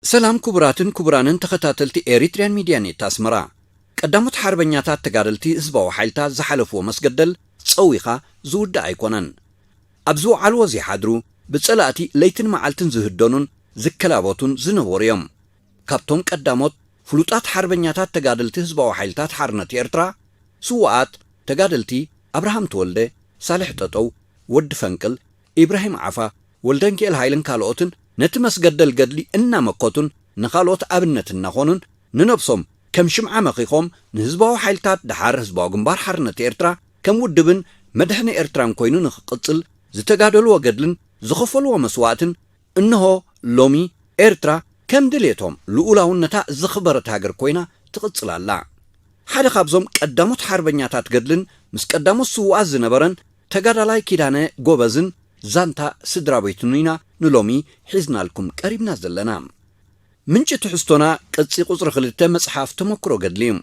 ሰላም ክቡራትን ክቡራንን ተኸታተልቲ ኤሪትሪያን ሚድያ ኔት ኣስመራ። ቀዳሞት ሓርበኛታት ተጋደልቲ ህዝባዊ ሓይልታት ዝሓለፍዎ መስገደል ጸዊኻ ዝውዳእ ኣይኮነን። ኣብ ዝወዓልዎ ዘይሓድሩ፣ ብጸላእቲ ለይትን መዓልትን ዝህደኑን ዝከላበቱን ዝነበሩ እዮም። ካብቶም ቀዳሞት ፍሉጣት ሓርበኛታት ተጋደልቲ ህዝባዊ ሓይልታት ሓርነት ኤርትራ፣ ስዉኣት ተጋደልቲ ኣብርሃም ተወልደ፣ ሳልሕ ጠጠው፣ ወዲ ፈንቅል፣ ኢብራሂም ዓፋ፣ ወልደንኪኤል ሃይለን ካልኦትን ነቲ መስገደል ገድሊ እናመከቱን ንኻልኦት ኣብነት እናኾኑን ንነብሶም ከም ሽምዓ መኺኾም ንህዝባዊ ሓይልታት ደሓር ህዝባዊ ግንባር ሓርነት ኤርትራ ከም ውድብን መድሕኒ ኤርትራን ኮይኑ ንኽቕጽል ዝተጋደልዎ ገድልን ዝኸፈልዎ መስዋእትን እንሆ ሎሚ ኤርትራ ከም ድሌቶም ልኡላውነታ ዘኽበረት ሃገር ኮይና ትቕጽል ኣላ። ሓደ ካብዞም ቀዳሞት ሓርበኛታት ገድልን ምስ ቀዳሞት ስዉኣት ዝነበረን ተጋዳላይ ኪዳነ ጎበዝን ዛንታ ስድራ ቤቱን ኢና ንሎሚ ሒዝናልኩም ቀሪብና ዘለና። ምንጪ ትሕዝቶና ቅጺ ቁጽሪ ክልተ መጽሓፍ ተመክሮ ገድሊ እዩ።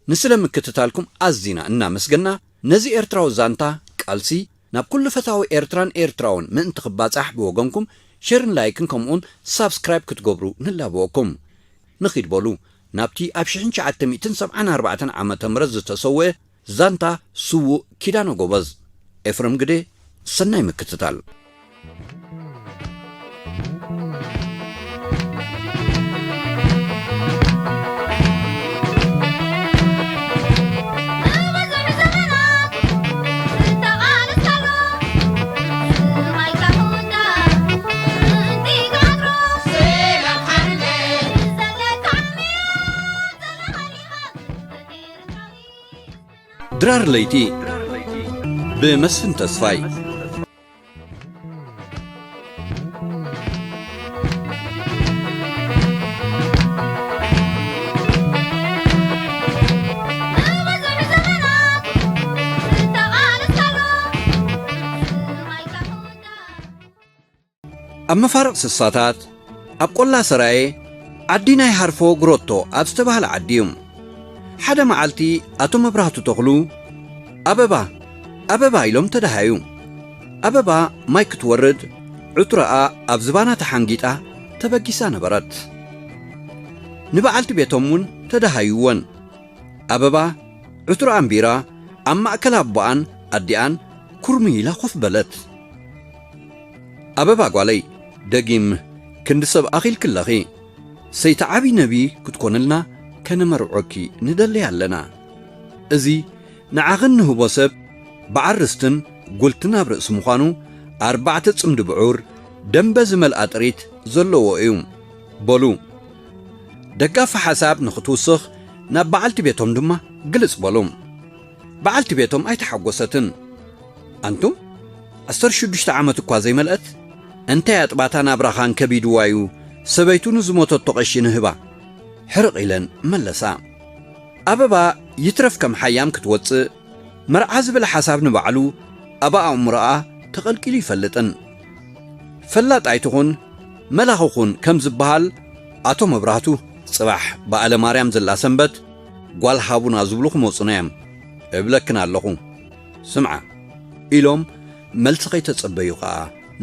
ንስለ ምክትታልኩም ኣዚና እናመስገና፣ ነዚ ኤርትራዊ ዛንታ ቃልሲ ናብ ኩሉ ፈታዊ ኤርትራን ኤርትራውን ምእንቲ ክባጻሕ ብወገንኩም ሸርን ላይክን ከምኡውን ሳብስክራይብ ክትገብሩ ንላበወኩም። ንኺድ በሉ ናብቲ ኣብ ሽሕን ትሽዓተ ሚእትን ሰብዓን ኣርባዕተን ዓመተ ምህረት ዝተሰውአ ዛንታ ስዉእ ኪዳነ ጎበዝ። ኤፍረም ግደ፣ ሰናይ ምክትታል። ድራር ለይቲ ብመስፍን ተስፋይ። ኣብ መፋርቕ ስሳታት ኣብ ቆላ ሰራየ ዓዲ ናይ ሃርፎ ግሮቶ ኣብ ዝተባህለ ዓዲ እዩ። ሓደ መዓልቲ ኣቶ መብራህቱ ተኽሉ፣ "ኣበባ፣ ኣበባ" ኢሎም ተደሃዩ። ኣበባ ማይ ክትወርድ ዕትሮኣ ኣብ ዝባና ተሓንጊጣ ተበጊሳ ነበረት። ንበዓልቲ ቤቶም እውን ተደሃይወን። ኣበባ ዕትሮኣ ኣንቢራ ኣብ ማእከል ኣቦኣን ኣዲኣን ኩርምይ ኢላ ኮፍ በለት። ኣበባ ጓለይ፣ ደጊም ክንዲ ሰብ ኣኺልኪ ኣለኺ። ሰይቲ ዓቢ ነቢ ክትኮንልና ከነመርዖኪ ንደሊ ኣለና። እዚ ንዓኽን ንህቦ ሰብ በዓል ርስትን ጉልትን ኣብ ርእሲ ምዃኑ፣ ኣርባዕተ ጽምዲ ብዑር ደንበ ዝመልኣ ጥሪት ዘለዎ እዩ። በሉ፣ ደጋፊ ሓሳብ ንኽትውስኽ ናብ በዓልቲ ቤቶም ድማ ግልጽ በሉ። በዓልቲ ቤቶም ኣይተሓጎሰትን። ኣንቱም፣ ዓሰርተ ሽዱሽተ ዓመት እኳ ዘይመልአት፣ እንታይ ኣጥባታ ናብራኻን ከቢድዋ እዩ ሰበይቱ ንዝሞተቶ ቀሺ ንህባ? ሕርቕ ኢለን መለሳ። ኣበባ ይትረፍ ከም ሓያም ክትወጽእ፣ መርዓ ዝብል ሓሳብ ንባዕሉ ኣብ ኣእምሮኣ ተቐልቂሉ ይፈልጥን። ፈላጥ ኣይትኹን፣ መላኺ ኩን ከም ዝበሃል፣ ኣቶ መብራህቱ ጽባሕ በዓለ ማርያም ዘላ ሰንበት ጓል ሃቡና ዝብሉ ክመጹና እዮም እብለክን ኣለኹ። ስምዓ፣ ኢሎም መልሲ ከይተጸበዩ ኸኣ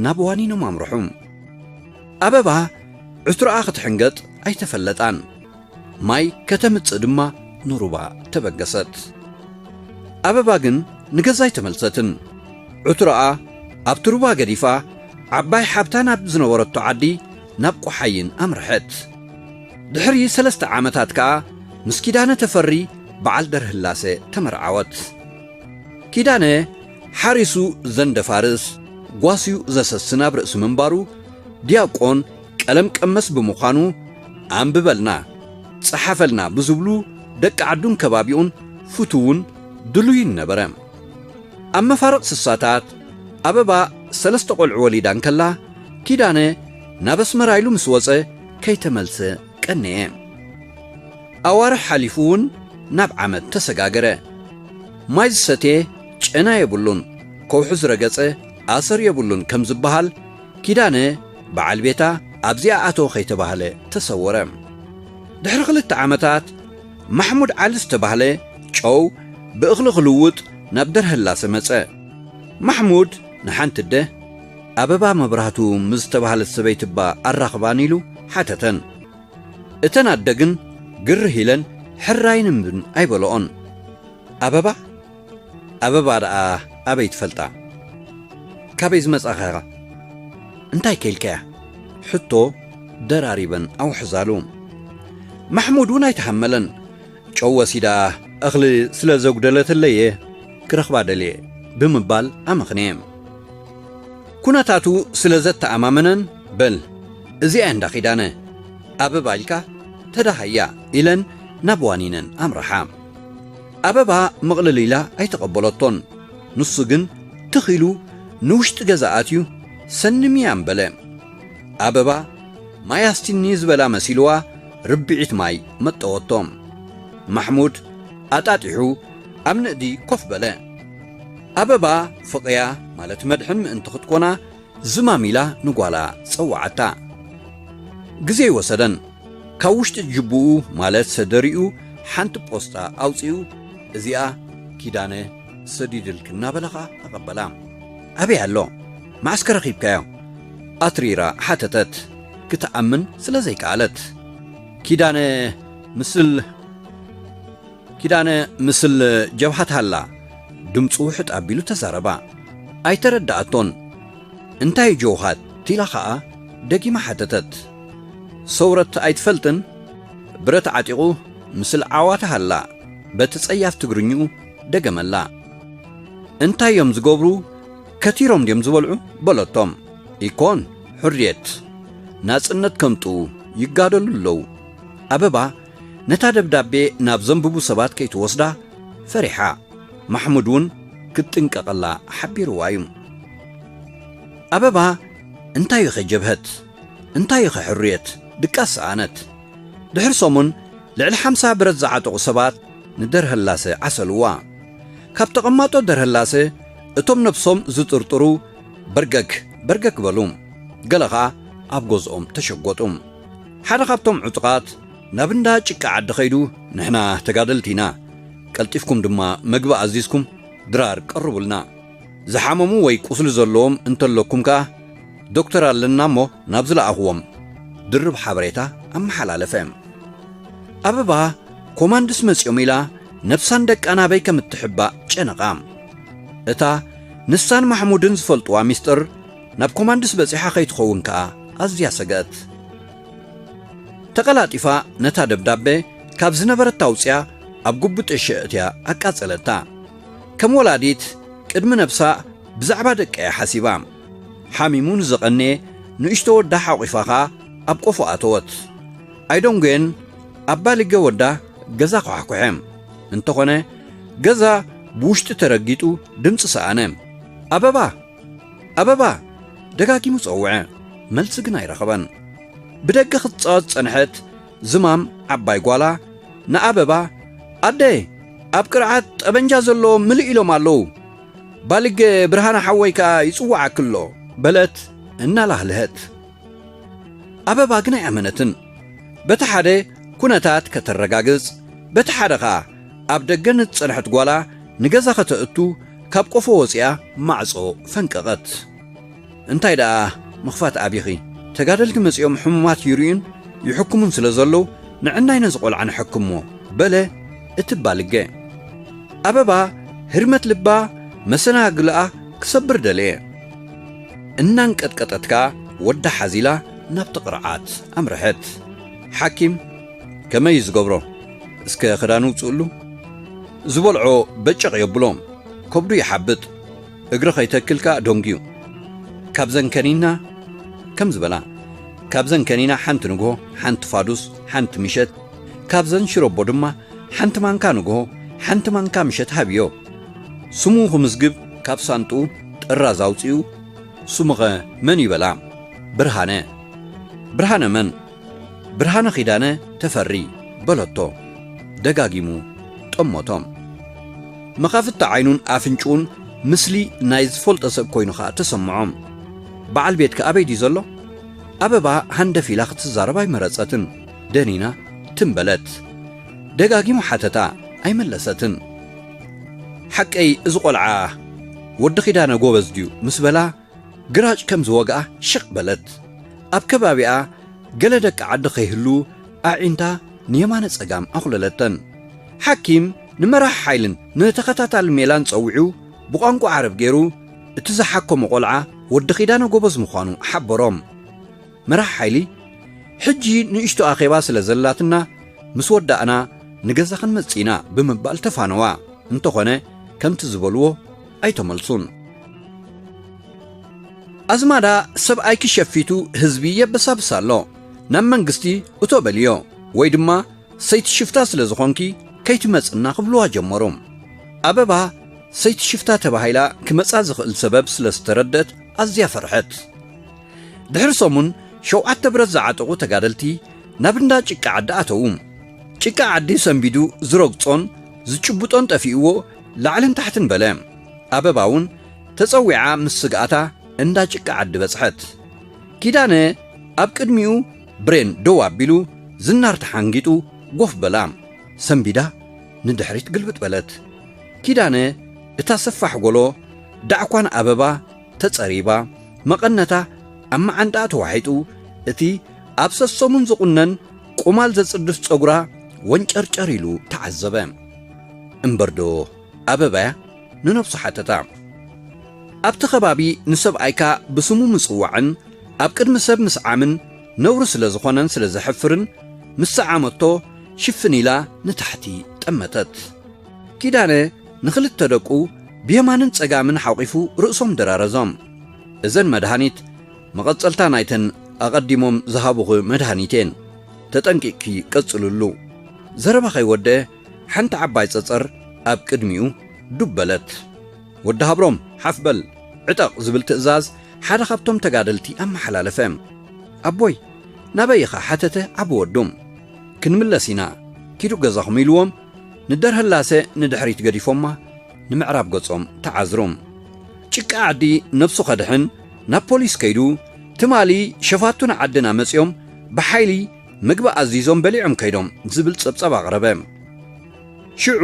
ናብ ዋኒኖም ኣምርሑ። ኣበባ ዕትሮኣ ክትሕንገጥ ኣይተፈለጣን። ማይ ከተምጽእ ድማ ንሩባ ተበገሰት። ኣበባ ግን ንገዛ ኣይተመልሰትን። ዕትሮኣ ኣብቲ ሩባ ገዲፋ ዓባይ ሓብታ ናብ ዝነበረቶ ዓዲ ናብ ቆሓይን ኣምርሐት። ድሕሪ ሰለስተ ዓመታት ከኣ ምስ ኪዳነ ተፈሪ በዓል ደርህላሰ ተመርዓወት። ኪዳነ ሓሪሱ ዘንደፋርስ፣ ጓስዩ ዘሰስን ኣብ ርእሲ ምንባሩ፣ ዲያቆን ቀለም ቀመስ ብምዃኑ፣ ኣንብበልና፣ ጸሓፈልና ብዝብሉ ደቂ ዓዱን ከባቢኡን ፍቱውን ድሉይን ነበረ። ኣብ መፋርቕ ስሳታት ኣበባ ሰለስተ ቆልዑ ወሊዳ እንከላ፣ ኪዳነ ናብ ኣስመራ ኢሉ ምስ ወጸ ከይተመልሰ ቀነየ። ኣዋርሕ ሓሊፉ እውን ናብ ዓመት ተሰጋገረ። ማይ ዝሰትየ ጨና የብሉን፣ ከውሒ ዝረገጸ ኣሰር የብሉን ከም ዝበሃል፣ ኪዳነ በዓል ቤታ ኣብዚኣ ኣተወ ከይተባህለ ተሰወረ። ድሕሪ ክልተ ዓመታት ማሕሙድ ዓሊ ዝተባህለ ጨው ብእኽሊ ክልውጥ ናብ ደርሀላሰ መጸ። ማሕሙድ ንሓንቲ ኣደ ኣበባ መብራህቱ ምስ ዝተባህለት ሰበይቲ እባ ኣራኽባን ኢሉ ሓተተን። እተን ኣደ ግን ግርህ ኢለን ሕራይን እምብን ኣይበልኦን። ኣበባ? ኣበባ ደኣ ኣበይ ትፈልጣ? ካበይ ዝመጻኻ ኢኻ? እንታይ ከይልካያ? ሕቶ ደራሪበን ኣውሕዛሉ። ማሕሙድ እውን ኣይተሃመለን። ጨው ወሲዳ እኽሊ ስለ ዘጉደለትለየ ክረኽባ ደልየ ብምባል ኣመኽንየ። ኩነታቱ ስለ ዘተኣማመነን፣ በል እዚኣ እንዳ ኪዳነ ኣበባ ኢልካ ተዳሃያ ኢለን ናብ ዋኒነን ኣምርሓ። ኣበባ ምቕልል ኢላ ኣይተቐበለቶን። ንሱ ግን ትኽ ኢሉ ንውሽጢ ገዛ ኣትዩ ሰንምያ እምበለ። ኣበባ ማይ ኣስቲኒ ዝበላ መሲልዋ ርብዒት ማይ መጠወቶ። ማሕሙድ ኣጣጢሑ ኣብ ንእዲ ኮፍ በለ። ኣበባ ፍቕያ ማለት መድሕን ምእንቲ ክትኮና ዝማም ኢላ ንጓላ ጸውዓታ። ግዜ ይወሰደን ካብ ውሽጢ ጅቡኡ ማለት ሰደሪኡ ሓንቲ ፖስጣ ኣውጺኡ፣ እዚኣ ኪዳነ ሰዲድልኪ እናበለ ኸኣ ኣቐበላ። ኣበይ ኣሎ? መዓስ ከ ረኺብካዮ? ኣትሪራ ሓተተት ክትኣምን ስለ ዘይከኣለት። ኪዳነ ምስል ኪዳነ ምስል ጀብሃት ሃላ ድምፁ ውሕጥ ኣቢሉ ተዛረባ። ኣይተረዳኣቶን። እንታይ ጀውሃት? ቲላ ኸኣ ደጊማ ሓተተት። ሰውረት ኣይትፈልጥን? ብረት ዓጢቑ ምስል ዓዋተ ሃላ በቲ ጸያፍ ትግርኝኡ ደገመላ። እንታይ እዮም ዝገብሩ? ከቲሮም ድዮም ዝበልዑ? በለቶም። ኢኮን፣ ሕርየት ናጽነት ከምጡ ይጋደሉ ኣለዉ። ኣበባ ነታ ደብዳቤ ናብ ዘንብቡ ሰባት ከይትወስዳ ፈሪሓ። ማሕሙድ እውን ክትጥንቀቐላ ሓቢርዋ እዩ። ኣበባ እንታይ እዩ ኸጀብሀት? እንታይ እዩ ኸሕርየት? ድቃስ ሰኣነት። ድሕሪ ሰሙን ልዕሊ ሓምሳ ብረት ዝዓጠቑ ሰባት ንደርሀላሰ ዓሰልዋ። ካብ ተቐማጦ ደርሀላሰ እቶም ነብሶም ዝጥርጥሩ በርገግ በርገግ በሉ። ገለ ኸኣ ኣብ ገዝኦም ተሸጎጡ። ሓደ ካብቶም ዕጡቓት ናብ እንዳ ጭቃ ዓዲ ኸይዱ፣ "ንሕና ተጋደልቲ ኢና፣ ቀልጢፍኩም ድማ መግቢ ኣዚዝኩም ድራር ቀርቡልና። ዝሓመሙ ወይ ቁስሊ ዘለዎም እንተለኩም ከኣ ዶክተር ኣለና እሞ ናብ ዝለኣኽዎም" ድርብ ሓበሬታ ኣመሓላለፈ። ኣበባ ኮማንድስ መጺኦም ኢላ ነብሳን ደቃን ኣበይ ከም እትሕባእ ጨነቓ። እታ ንሳን ማሕሙድን ዝፈልጥዋ ሚስጥር ናብ ኮማንድስ በጺሓ ከይትኸውን ከኣ ኣዝያ ሰግኣት። ተቐላጢፋ ነታ ደብዳበ ካብ ዝነበረታ ኣውጽያ ኣብ ጉብጢ ሸእትያ ኣቃጸለታ። ከም ወላዲት ቅድሚ ነብሳ ብዛዕባ ደቃ እያ ሓሲባ። ሓሚሙ ንዝቐነየ ንእሽቶ ወዳ ሓቑፋ ኸኣ ኣብ ቆፎ ኣተወት። ኣይደንጎየን ኣብ ባልገ ወዳ ገዛ ኳሕኩሐ። እንተኾነ ገዛ ብውሽጢ ተረጊጡ ድምፂ ሰኣነ። "ኣበባ! ኣበባ!" ደጋጊሙ ጸውዐ። መልሲ ግን ኣይረኸበን። ብደገ ክትጻወት ዝጸንሐት ዝማም ዓባይ ጓላ ንኣበባ፣ "ኣደ፣ ኣብ ቅርዓት ጠበንጃ ዘለዎ ምልእ ኢሎም ኣለዉ። ባልገ ብርሃነ ሓወይ ከኣ ይጽውዓኪ ኣሎ" በለት እናላህልሀት። ኣበባ ግን ኣይኣመነትን። በቲ ሓደ ኩነታት ከተረጋግጽ፣ በቲ ሓደ ኸኣ ኣብ ደገ ንዝጸንሐት ጓላ ንገዛ ከተእቱ ካብ ቆፎ ወጺኣ ማዕጾ ፈንቀቐት። "እንታይ ደኣ ምኽፋት ኣቢኺ? ተጋደልቲ መጺኦም ሕሙማት ይርእዩን ይሕክሙን ስለ ዘለዉ ንዕናይ ነዚ ቆልዓ ንሐክሞ" በለ እቲ ባልገ። ኣበባ ህርመት ልባ መሰናግልኣ ክሰብር ደለየ። እናንቀጥቀጠት ከኣ ወዳ ሓዚላ ናብቲ ቅርዓት ኣምርሐት። ሓኪም፣ "ከመይ እዩ ዝገብሮ? እስከ ክዳኑ ውጽእሉ?" ዝበልዖ በጨቕ የብሎ፣ ከብዱ ይሓብጥ፣ እግሪ ከይተክል ከኣ ደንጉዩ። ካብዘን ከኒና፣ ከም ዝበላ፣ ካብዘን ከኒና ሓንቲ ንግሆ፣ ሓንቲ ፋዱስ፣ ሓንቲ ምሸት፣ ካብዘን ሽረቦ ድማ ሓንቲ ማንካ ንግሆ፣ ሓንቲ ማንካ ምሸት ሃብዮ። ስሙ ክምዝግብ ካብ ሳንጥኡ ጥራዝ ኣውጺኡ፣ "ስሙኸ መን እዩ?" በላ። "ብርሃነ።" "ብርሃነ መን?" "ብርሃነ ኪዳነ ተፈሪ" በለቶ። ደጋጊሙ ጠመቶ። መኻፍቲ ዓይኑን ኣፍንጭኡን ምስሊ ናይ ዝፈልጦ ሰብ ኮይኑ ኸኣ ተሰምዖ። "በዓል ቤትከ ኣበይ ድዩ ዘሎ?" ኣበባ ሃንደፍ ኢላ ክትዛረብ ኣይመረጸትን። ደኒና ትም በለት። ደጋጊሙ ሓተታ፣ ኣይመለሰትን። "ሓቀይ እዚ ቖልዓ ወዲ ኪዳነ ጎበዝ ድዩ?" ምስ በላ፣ ግራጭ ከም ዝወግኣ ሽቕ በለት። ኣብ ከባቢኣ ገለ ደቂ ዓዲ ከይህሉ ኣዒንታ ንየማነ ጸጋም ኣኹለለተን። ሓኪም ንመራሒ ሓይልን ንተኸታታሊ ሜላን ጸዊዑ ብቋንቋ ዓረብ ገይሩ እቲ ዝሓከሞ ቖልዓ ወዲ ኪዳነ ጎበዝ ምዃኑ ሓበሮም። መራሒ ሓይሊ፣ "ሕጂ ንእሽቶ ኣኼባ ስለ ዘላትና ምስ ወዳእና ንገዛ ክንመጽእ ኢና" ብምባል ተፋነዋ። እንተኾነ ከምቲ ዝበልዎ ኣይተመልሱን። ኣዝማዳ፣ "ሰብኣይኪ ሸፊቱ ህዝቢ የበሳብስ ኣሎ፣ ናብ መንግስቲ እቶ በልዮ፣ ወይ ድማ ሰይቲ ሽፍታ ስለ ዝኾንኪ ከይትመጽና" ክብልዋ ጀመሩ። ኣበባ ሰይቲ ሽፍታ ተባሂላ ክመጻ ዝኽእል ሰበብ ስለ ዝተረደት ኣዝያ ፈርሐት። ድሕሪ ሰሙን ሸውዓተ ብረት ዝዓጠቑ ተጋደልቲ ናብ እንዳ ጭቃ ዓዲ ኣተዉ። ጭቃ ዓዲ ሰንቢዱ ዝረግጾን ዝጭብጦን ጠፊእዎ ላዕልን ታሕትን በለ። ኣበባ እውን ተጸዊዓ ምስ ስግኣታ እንዳ ጭቃ ዓዲ በጽሐት። ኪዳነ ኣብ ቅድሚኡ ብሬን ደው ኣቢሉ ዝናር ተሓንጊጡ ጎፍ በላ። ሰንቢዳ ንድሕሪት ግልብጥ በለት። ኪዳነ እታ ሰፋሕ ጎሎ ዳዕኳን ኣበባ ተጸሪባ፣ መቐነታ ኣብ መዓንጣኣ ተዋሒጡ፣ እቲ ኣብ ሰሰሙን ዝቑነን ቁማል ዘጽድፍ ጸጉራ ወንጨርጨር ኢሉ ተዓዘበ። እምበርዶ ኣበባያ ንነብሱ ሓተታ። ኣብቲ ከባቢ ንሰብኣይካ ብስሙ ምጽዋዕን ኣብ ቅድሚ ሰብ ምስዓምን ነውሪ ስለ ዝኾነን ስለ ዘሕፍርን፣ ምስ ሰዓመቶ ሽፍን ኢላ ንታሕቲ ጠመተት። ኪዳነ ንኽልተ ደቁ ብየማንን ጸጋምን ሓቂፉ ርእሶም ደራረዞም። እዘን መድሃኒት መቐጸልታ ናይተን ኣቐዲሞም ዝሃቡኺ መድሃኒት እየን። ተጠንቂቕኪ ቀጽልሉ። ዘረባ ከይወደአ ሓንቲ ዓባይ ጸጸር ኣብ ቅድሚኡ ዱብ በለት። "ወዲ ሃብሮም፣ ሓፍ በል፣ ዕጠቕ" ዝብል ትእዛዝ ሓደ ካብቶም ተጋደልቲ ኣመሓላለፈ። "ኣቦይ፣ ናበይ ኢኻ?" ሓተተ ዓቢ ወዱ። "ክንምለስ ኢና፣ ኪዱ ገዛኹም" ኢልዎም ንደርሀላሰ ንድሕሪት ገዲፎማ ንምዕራብ ገጾም ተዓዝሩ። ጭቃ ዓዲ ነብሱ ከድሕን ናብ ፖሊስ ከይዱ፣ "ትማሊ ሸፋቱ ንዓድና መጺኦም ብሓይሊ ምግቢ ኣዚዞም በሊዖም ከይዶም" ዝብል ጸብጻብ ኣቕረበ። ሽዑ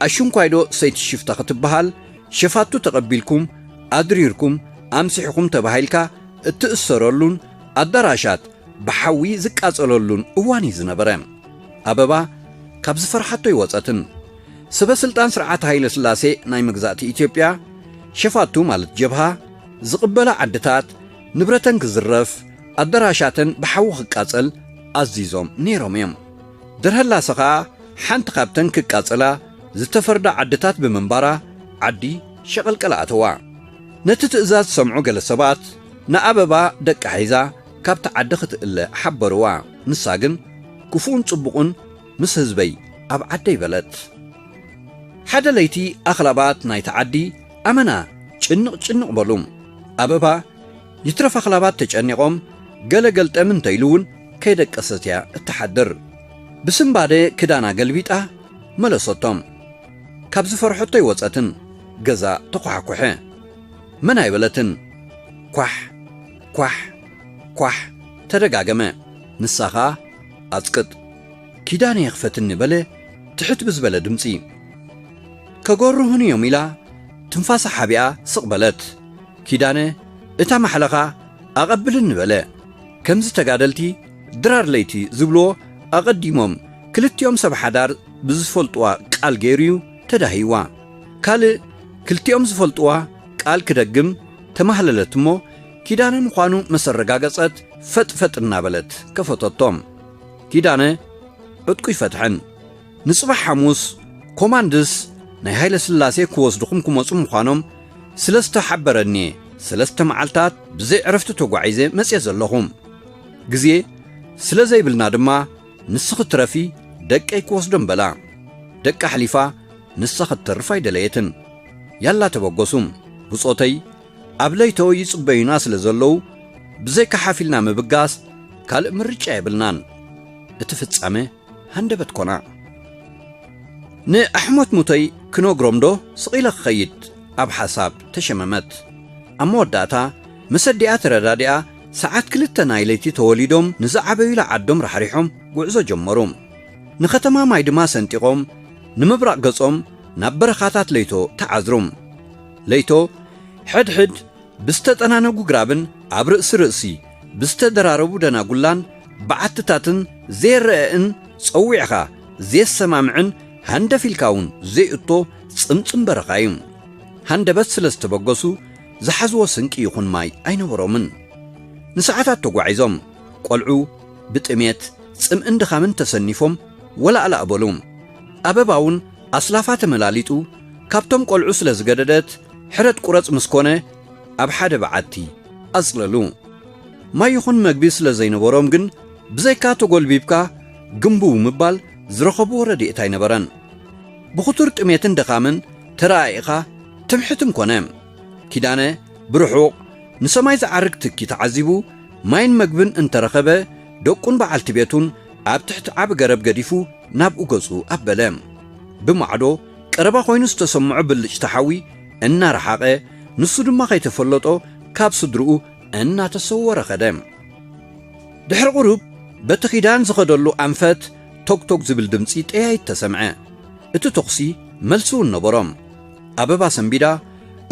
ኣሽንኳይዶ ሰይቲ ሽፍታ ክትበሃል፣ ሸፋቱ ተቐቢልኩም፣ ኣድሪርኩም፣ ኣምሲሕኩም ተባሂልካ እትእሰረሉን ኣዳራሻት ብሓዊ ዝቃጸለሉን እዋን እዩ ዝነበረ። ኣበባ ካብ ዝፈርሓቶ ኣይወጸትን። ሰበ ስልጣን ስርዓት ሃይለ ስላሴ ናይ መግዛእቲ ኢትዮጵያ፣ ሸፋቱ ማለት ጀብሃ፣ ዝቕበላ ዓድታት ንብረተን ክዝረፍ፣ ኣዳራሻተን ብሓዊ ክቃጸል ኣዚዞም ነይሮም እዮም። ደርሀላሰ ኸኣ ሓንቲ ካብተን ክቃጸላ ዝተፈርዳ ዓድታት ብምንባራ ዓዲ ሸቐልቀል ኣተዋ። ነቲ ትእዛዝ ዝሰምዑ ገለ ሰባት ንኣበባ ደቃ ሒዛ ካብቲ ዓዲ ክትእለ ሓበርዋ። ንሳ ግን ክፉእን ጽቡቕን ምስ ህዝበይ ኣብ ዓደይ በለት። ሓደ ለይቲ ኣኽላባት ናይቲ ዓዲ ኣመና ጭንቕ ጭንቕ በሉ። ኣበባ ይትረፍ ኣኽላባት ተጨኒቖም ገለ ገልጠም እንተኢሉ እውን ከይደቀሰት እያ እትሓድር። ብስንባደ ክዳና ገልቢጣ መለሰቶም። ካብ ዝፈርሐቶ ኣይወጸትን። ገዛ ተኳሕኩሐ። መን ኣይበለትን። ኳሕ፣ ኳሕ፣ ኳሕ ተደጋገመ። ንሳ ኸኣ ኣጽቅጥ። "ኪዳነ ይኽፈትኒ" በለ ትሕት ብዝበለ ድምጺ። "ከገርሁኒ እዮም" ኢላ ትንፋሳ ሓቢኣ ስቕ በለት። ኪዳነ "እታ ማሕለኻ ኣቐብልኒ" በለ። ከምዚ ተጋደልቲ ድራር ለይቲ ዝብልዎ ኣቐዲሞም ክልቲኦም ሰብ ሓዳር ብዝፈልጥዋ ቃል ገይሩ እዩ ተዳህይዋ። ካልእ ክልቲኦም ዝፈልጥዋ ቃል ክደግም ተማህለለት እሞ ኪዳነ ምዃኑ ምስ ኣረጋገጸት፣ ፈጥፈጥ እናበለት ከፈተቶም። ኪዳነ ዕጥቁ ይፈትሐን። ንጽባሕ ሓሙስ ኮማንድስ ናይ ሃይለ ስላሴ ክወስድኹም ክመጹ ምዃኖም ስለ ዝተሓበረኒ፣ ሰለስተ መዓልታት ብዘይ ዕረፍቲ ተጓዒዘ መጽየ ዘለኹ። ግዜ ስለ ዘይብልና ድማ፣ "ንስኺ ትረፊ፣ ደቀይ ክወስዶም" በላ። ደቃ ኣሕሊፋ ንሳ ክትተርፍ ኣይደለየትን። ያላ ተበገሱ። ብጾተይ ኣብ ለይቶ ይጽበዩና ስለ ዘለዉ፣ ብዘይካ ሓፍ ኢልና ምብጋስ ካልእ ምርጫ የብልናን። እቲ ፍጻመ ሃንደበት ኮና። ንኣሕሞት ሙተይ ክነግሮም ዶ ስቕ ኢለ ክኸይድ ኣብ ሓሳብ ተሸመመት። ኣብ መወዳእታ፣ ምስ ኣዲኣ ተረዳዲኣ፣ ሰዓት ክልተ ናይ ለይቲ ተወሊዶም ንዝዓበዩላ ዓዶም ራሕሪሖም ጉዕዞ ጀመሩ። ንኸተማ ማይ ድማ ሰንጢቖም፣ ንምብራቕ ገጾም ናብ በረኻታት ለይቶ ተዓዝሩ። ለይቶ፣ ሕድሕድ ብዝተጠናነጉ ግራብን ኣብ ርእሲ ርእሲ ብዝተደራረቡ ደናጉላን በዓትታትን፣ ዘይረኣእን ጸዊዕኻ ዘየሰማምዕን ሃንደፍ ኢልካ እውን ዘይእቶ ጽምጽም በረኻ እዩ። ሃንደበት ስለ ዝተበገሱ፣ ዝሓዝዎ ስንቂ ይኹን ማይ ኣይነበሮምን። ንሰዓታት ተጓዒዞም። ቆልዑ ብጥሜት፣ ጽምእን ድኻምን ተሰኒፎም ወላእላእ በሉ። ኣበባ እውን ኣስላፋ ተመላሊጡ፣ ካብቶም ቆልዑ ስለ ዝገደደት፣ ሕረድ ቁረጽ ምስ ኮነ፣ ኣብ ሓደ በዓቲ ኣጽለሉ። ማይ ይኹን መግቢ ስለ ዘይነበሮም ግን፣ ብዘይካ ተጎልቢብካ ግንብው ምባል ዝረኸብዎ ረድኤት ኣይነበረን። ብኽቱር ጥሜትን ድኻምን ተረኣኢኻ ትምሕትም ኮነ። ኪዳነ ብርሑቕ ንሰማይ ዝዓርግ ትኪ ተዓዚቡ፣ ማይን መግብን እንተረኸበ፣ ደቁን በዓልቲ ቤቱን ኣብ ትሕቲ ዓቢ ገረብ ገዲፉ ናብኡ ገጹ ኣበለ። ብማዕዶ ቀረባ ኮይኑ ዝተሰምዖ ብልጭታ ሓዊ እናረሓቐ፣ ንሱ ድማ ከይተፈለጦ ካብ ስድርኡ እናተሰወረ ኸደ። ድሕሪ ቁሩብ በቲ ኪዳን ዝኸደሉ ኣንፈት ቶክቶክ ዝብል ድምጺ ጠያይት ተሰምዐ። እቲ ተኹሲ መልሲ እውን ነበሮም። ኣበባ ሰንቢዳ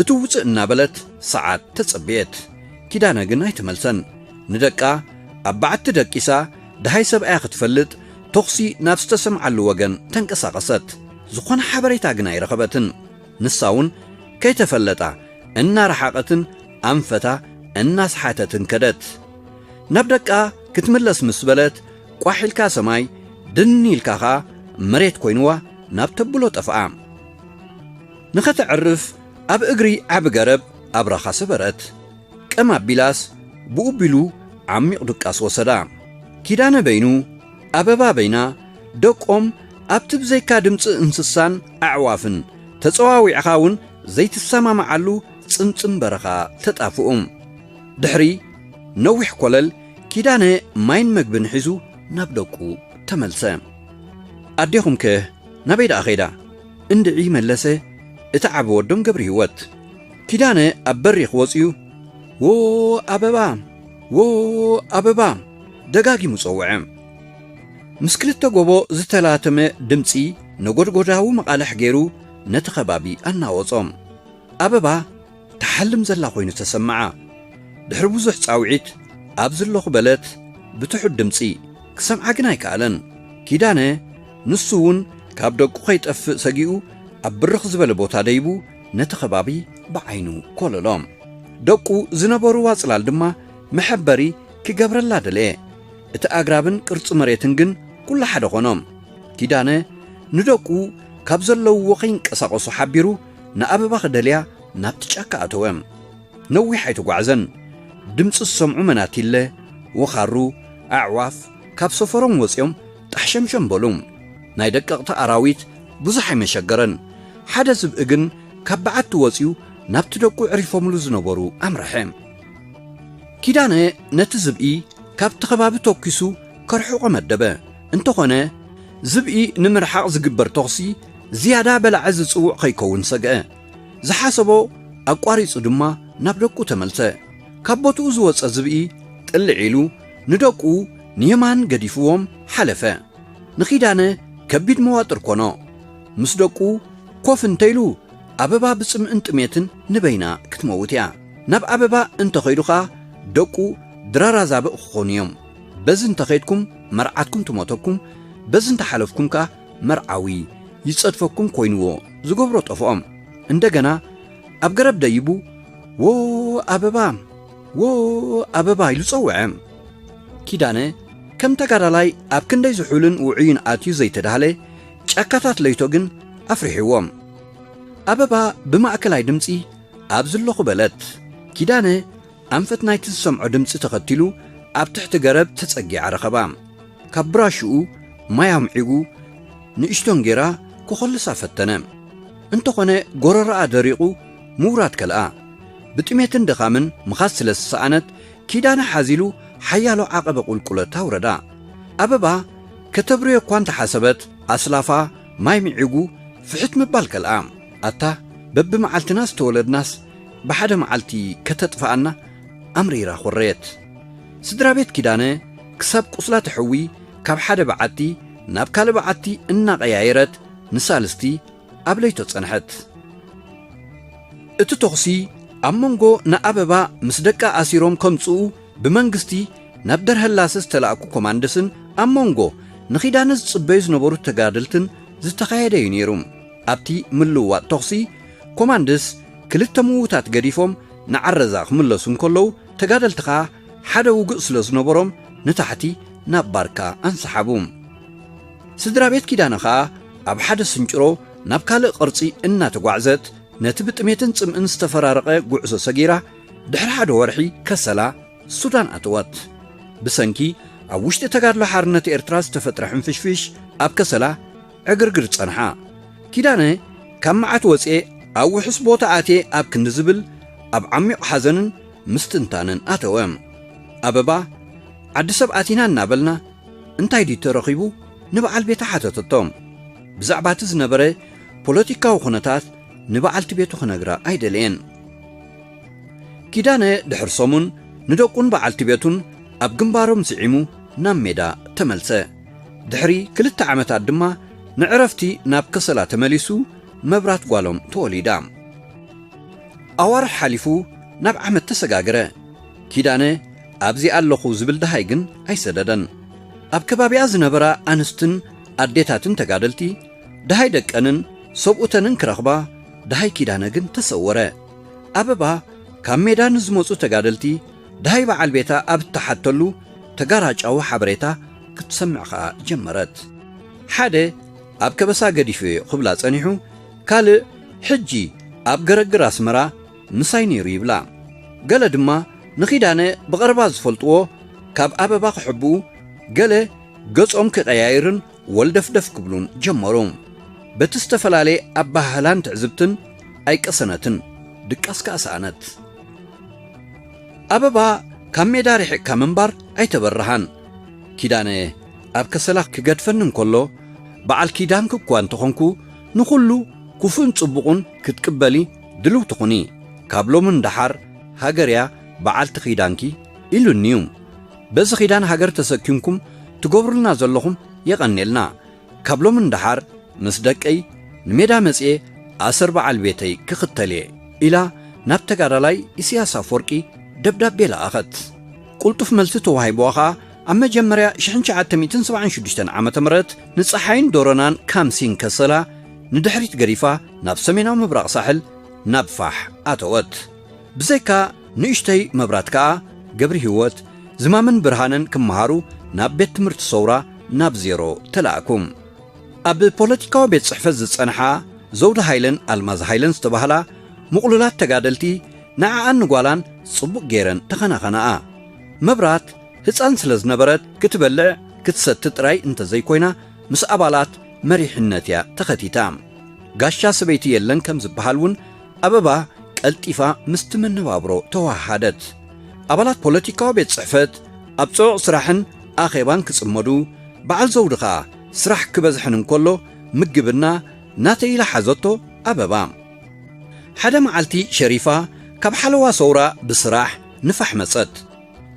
እትው ውጽእ እናበለት ሰዓት ተጸብየት። ኪዳነ ግን ኣይተመልሰን። ንደቃ ኣብ በዓቲ ደቂሳ ደሃይ ሰብኣያ ክትፈልጥ፣ ተኹሲ ናብ ዝተሰምዓሉ ወገን ተንቀሳቐሰት። ዝኾነ ሓበሬታ ግን ኣይረኸበትን። ንሳ እውን ከይተፈለጣ እናረሓቐትን ኣንፈታ እናስሓተትን ከደት። ናብ ደቃ ክትምለስ ምስ በለት፣ ቋሕ ኢልካ ሰማይ፣ ድን ኢልካ ኸኣ መሬት ኮይንዋ ናብ ተብሎ ጠፍኣ። ንኸተዕርፍ ኣብ እግሪ ዓቢ ገረብ ኣብራኻ ሰበረት። ቀም ኣቢላስ ብኡ ቢሉ ዓሚቕ ድቃስ ወሰዳ። ኪዳነ በይኑ፣ ኣበባ በይና፣ ደቆም ኣብቲ ብዘይካ ድምጺ እንስሳን ኣዕዋፍን ተጸዋዊዕኻ እውን ዘይትሰማማዓሉ ጽምጽም በረኻ ተጣፍኡ። ድሕሪ ነዊሕ ኮለል፣ ኪዳነ ማይን መግብን ሒዙ ናብ ደቁ ተመልሰ። ኣዴኹምከ ናበይ ደኣ ኸይዳ? እንድዒ መለሰ እቲ ዓቢ ወዶም ገብረሂወት። ኪዳነ ኣብ በሪኽ ወጺኡ፣ "ዎ ኣበባ! ዎ ኣበባ!" ደጋጊሙ ጸውዐ። ምስ ክልተ ጎቦ ዝተላተመ ድምጺ ነጎድጎዳዊ መቓልሕ ገይሩ ነቲ ከባቢ ኣናወጾ። ኣበባ ትሓልም ዘላ ኮይኑ ተሰምዓ። ድሕሪ ብዙሕ ጻውዒት፣ "ኣብዚ ኣለኹ" በለት ብትሑት ድምጺ። ክሰምዓ ግን ኣይከኣለን። ኪዳነ ንሱ እውን ካብ ደቁ ከይጠፍእ ሰጊኡ ኣብ ብርኽ ዝበለ ቦታ ደይቡ ነቲ ከባቢ ብዓይኑ ኮለሎ። ደቁ ዝነበርዋ ጽላል ድማ መሐበሪ ክገብረላ ደለየ። እቲ ኣግራብን ቅርጺ መሬትን ግን ኩሉ ሓደ ኾኖም። ኪዳነ ንደቁ ካብ ዘለውዎ ከይንቀሳቐሱ ሓቢሩ ንኣበባ ክደልያ ናብቲ ጫካ ኣተወ። ነዊሕ ኣይተጓዕዘን። ድምጺ ዝሰምዑ መናቲለ፣ ወኻሩ፣ ኣዕዋፍ ካብ ሰፈሮም ወጺኦም ጣሕሸምሸም በሉ። ናይ ደቀቕቲ ኣራዊት ብዙሕ ኣይመሸገረን። ሓደ ዝብኢ ግን ካብ በዓቲ ወጺኡ ናብቲ ደቁ ዕሪፎምሉ ዝነበሩ ኣምረሐ። ኪዳነ ነቲ ዝብኢ ካብቲ ከባቢ ተኲሱ ከርሕቖ መደበ። እንተኾነ፣ ዝብኢ ንምርሓቕ ዝግበር ተኹሲ ዝያዳ በላዒ ዝጽውዕ ከይከውን ሰግአ። ዝሓሰቦ ኣቋሪጹ ድማ ናብ ደቁ ተመልሰ። ካብ ቦትኡ ዝወጸ ዝብኢ ጥልዕ ኢሉ ንደቁ ንየማን ገዲፍዎም ሓለፈ። ንኺዳነ ከቢድ መዋጥር ኮኖ። ምስ ደቁ ኮፍ እንተኢሉ፣ ኣበባ ብጽምእን ጥሜትን ንበይና ክትመውት እያ። ናብ ኣበባ እንተኸይዱ ኸኣ፣ ደቁ ድራራ ዛብእ ክኾኑ እዮም። በዚ እንተኸይድኩም መርዓትኩም ትሞተኩም፣ በዚ እንተሓለፍኩም ከኣ መርዓዊ ይጸድፈኩም ኮይንዎ ዝገብሮ ጠፍኦም። እንደገና ኣብ ገረብ ደይቡ፣ "ዎ ኣበባ!" "ዎ ኣበባ!" ኢሉ ጸውዐ። ኪዳነ ከም ተጋዳላይ ኣብ ክንደይ ዝሑልን ውዑይን ኣትዩ ዘይተዳህለ፣ ጫካታት ለይቶ ግን ኣፍሪሕዎም። ኣበባ ብማእከላይ ድምጺ፣ "ኣብ ዝለኹ" በለት። ኪዳነ ኣንፈት ናይቲ ዝሰምዖ ድምጺ ተኸቲሉ ኣብ ትሕቲ ገረብ ተጸጊዓ ረኸባ። ካብ ብራሽኡ ማይ ኣምዒጉ ንእሽቶን ጌራ ክኾልሳ ፈተነ። እንተኾነ ጎረረኣ ደሪቑ ምውራድ ከልኣ። ብጥሜትን ድኻምን ምኻድ ስለ ዝሰኣነት ኪዳነ ሓዚሉ ሓያሎ ዓቐበ ቁልቁለት ኣውረዳ። ኣበባ ከተብርዮ እኳ እንተሓሰበት ኣስላፋ ማይ ምዒጉ ፍሕት ምባል ከልኣ። ኣታ በብመዓልትና ዝተወለድናስ ብሓደ መዓልቲ ከተጥፍኣና ኣምሪራ ኾረየት። ስድራ ቤት ኪዳነ ክሳብ ቁስላ ተሕዊ ካብ ሓደ በዓቲ ናብ ካልእ በዓቲ እናቐያየረት ንሳልስቲ ኣብ ለይቶ ጸንሐት። እቲ ተኹሲ ኣብ መንጎ ንኣበባ ምስ ደቃ ኣሲሮም ከምጽኡ ብመንግስቲ ናብ ደርሀላሰ ዝተላእኩ ኮማንደስን ኣብ መንጎ ንኺዳነ ዝጽበዩ ዝነበሩ ተጋደልትን ዝተኻየደ እዩ ነይሩ። ኣብቲ ምልውዋጥ ተኹሲ ኮማንደስ ክልተ ምውታት ገዲፎም ንዓረዛ ክምለሱ እንከለዉ፣ ተጋደልቲ ኸኣ ሓደ ውጉእ ስለ ዝነበሮም ንታሕቲ ናብ ባርካ ኣንሰሓቡ። ስድራ ቤት ኪዳነ ኸኣ ኣብ ሓደ ስንጭሮ ናብ ካልእ ቅርጺ እናተጓዕዘት ነቲ ብጥሜትን ጽምእን ዝተፈራረቐ ጉዕዞ ሰጊራ ድሕሪ ሓደ ወርሒ ከሰላ ሱዳን ኣተወት። ብሰንኪ ኣብ ውሽጢ ተጋድሎ ሓርነት ኤርትራ ዝተፈጥረ ሕንፍሽፍሽ ኣብ ከሰላ ዕግርግር ጸንሓ። ኪዳነ ካብ መዓት ወጽኤ ኣብ ውሑስ ቦታ ኣትየ ኣብ ክንዲ ዝብል ኣብ ዓሚቕ ሓዘንን ምስትንታንን ኣተወ። ኣበባ ዓዲ ሰብ ኣቲና እናበልና እንታይ ድዩ ተረኺቡ ንበዓል ቤታ ሓተተቶ። ብዛዕባ እቲ ዝነበረ ፖለቲካዊ ኩነታት ንበዓልቲ ቤቱ ክነግራ ኣይደለየን። ኪዳነ ድሕሪ ሰሙን ንደቁን በዓልቲ ቤቱን ኣብ ግንባሮም ስዒሙ ናብ ሜዳ ተመልሰ። ድሕሪ ክልተ ዓመታት ድማ ንዕረፍቲ ናብ ከሰላ ተመሊሱ መብራት ጓሎም ተወሊዳ። ኣዋርሕ ሓሊፉ ናብ ዓመት ተሰጋገረ። ኪዳነ ኣብዚ ኣለኹ ዝብል ደሃይ ግን ኣይሰደደን። ኣብ ከባቢኣ ዝነበራ ኣንስትን ኣዴታትን ተጋደልቲ ደሃይ ደቀንን ሰብኡተንን ክረኽባ ደሃይ ኪዳነ ግን ተሰወረ። ኣበባ ካብ ሜዳ ንዝመጹ ተጋደልቲ ደሃይ በዓል ቤታ ኣብ እተሓተሉ ተጋራጫዊ ሓበሬታ ክትሰምዕ ኸኣ ጀመረት። ሓደ ኣብ ከበሳ ገዲፈዮ ክብላ ጸኒሑ፣ ካልእ ሕጂ ኣብ ገረግር ኣስመራ ምሳይ ነይሩ ይብላ። ገለ ድማ ንኺዳነ ብቐረባ ዝፈልጥዎ ካብ ኣበባ ክሕብኡ፣ ገለ ገጾም ክቐያይርን ወልደፍደፍ ክብሉን ጀመሩ። በቲ ዝተፈላለየ ኣበሃህላን ትዕዝብትን ኣይቀሰነትን፣ ድቃስ ከኣ ሰኣነት። ኣበባ ካብ ሜዳ ርሒቕካ ምንባር ኣይተበረሃን። ኪዳነ ኣብ ከሰላ ክገድፈኒ እንከሎ፣ በዓል ኪዳንኪ እኳ እንተኾንኩ፣ ንኹሉ ክፉእን ጽቡቕን ክትቅበሊ ድልውቲ ኩኒ። ካብ ሎሚ ንደሓር ሃገርያ በዓልቲ ኪዳንኪ ኢሉኒ'ዩ። በዚ ኪዳን ሃገር ተሰኪምኩም ትገብሩልና ዘለኹም የቐኔልና። ካብ ሎሚ ንደሓር ምስ ደቀይ ንሜዳ መጽየ ኣሰር በዓል ቤተይ ክኽተል እየ ኢላ ናብ ተጋዳላይ ኢሳያስ ኣፈወርቂ ደብዳቤ ለኣኸት። ቁልጡፍ መልሲ ተዋሂብዋ ኸኣ ኣብ መጀመርያ ሽሕን ትሽዓተ ሚእትን ሰብዓን ሽዱሽተን ዓመተ ምህረት ንጸሓይን ዶሮናን ካምሲን ከሰላ ንድሕሪት ገዲፋ ናብ ሰሜናዊ ምብራቕ ሳሕል ናብ ፋሕ ኣተወት። ብዘይካ ንእሽተይ መብራት ከኣ ገብሪ ህይወት፣ ዝማምን ብርሃንን ክመሃሩ ናብ ቤት ትምህርቲ ሰውራ ናብ ዜሮ ተላእኩ። ኣብ ፖለቲካዊ ቤት ጽሕፈት ዝጸንሓ ዘውዲ ሃይለን ኣልማዝ ሃይለን ዝተባህላ ምቕሉላት ተጋደልቲ ንዓኣን ንጓላን ጽቡቕ ገይረን ተኸናኸናኣ። መብራት ህጻን ስለ ዝነበረት ክትበልዕ ክትሰቲ ጥራይ እንተዘይኮይና ምስ ኣባላት መሪሕነት እያ ተኸቲታ። ጋሻ ሰበይቲ የለን ከም ዝበሃል እውን ኣበባ ቀልጢፋ ምስቲ መነባብሮ ተወሃሃደት። ኣባላት ፖለቲካዊ ቤት ጽሕፈት ኣብ ጽዑቕ ስራሕን ኣኼባን ክጽመዱ፣ በዓል ዘውዲ ኸኣ ስራሕ ክበዝሕን እንከሎ ምግብና ናተይ ኢላ ሓዘቶ ኣበባ። ሓደ መዓልቲ ሸሪፋ ካብ ሓለዋ ሰውራ ብስራሕ ንፋሕ መጸት።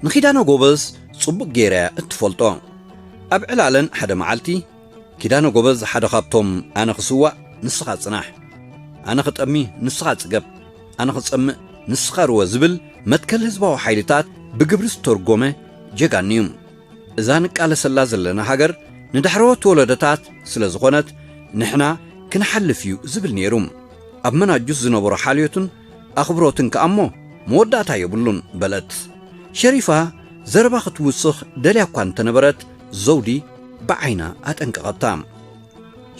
ንኪዳነ ጎበዝ ጽቡቕ ገይራ እያ እትፈልጦ። ኣብ ዕላለን ሓደ መዓልቲ፣ "ኪዳነ ጎበዝ ሓደ ካብቶም ኣነ ክስዋእ ንስኻ ጽናሕ፣ ኣነ ክጠሚ ንስኻ ጽገብ፣ ኣነ ክጸምእ ንስኻ ርወ" ዝብል መትከል ህዝባዊ ሓይልታት ብግብሪ ዝተርጎመ ጀጋኑ እዩ። እዛ ንቃለሰላ ዘለና ሃገር ንዳሕረዎት ወለዶታት ስለ ዝኾነት ንሕና ክንሓልፍ እዩ ዝብል ነይሩ። ኣብ መናጁስ ዝነበሮ ሓልዮትን ኣኽብሮትን ከኣ እሞ መወዳእታ የብሉን በለት። ሸሪፋ ዘረባ ክትውስኽ ደልያ እኳ እንተነበረት፣ ዘውዲ ብዓይና ኣጠንቀቐታ።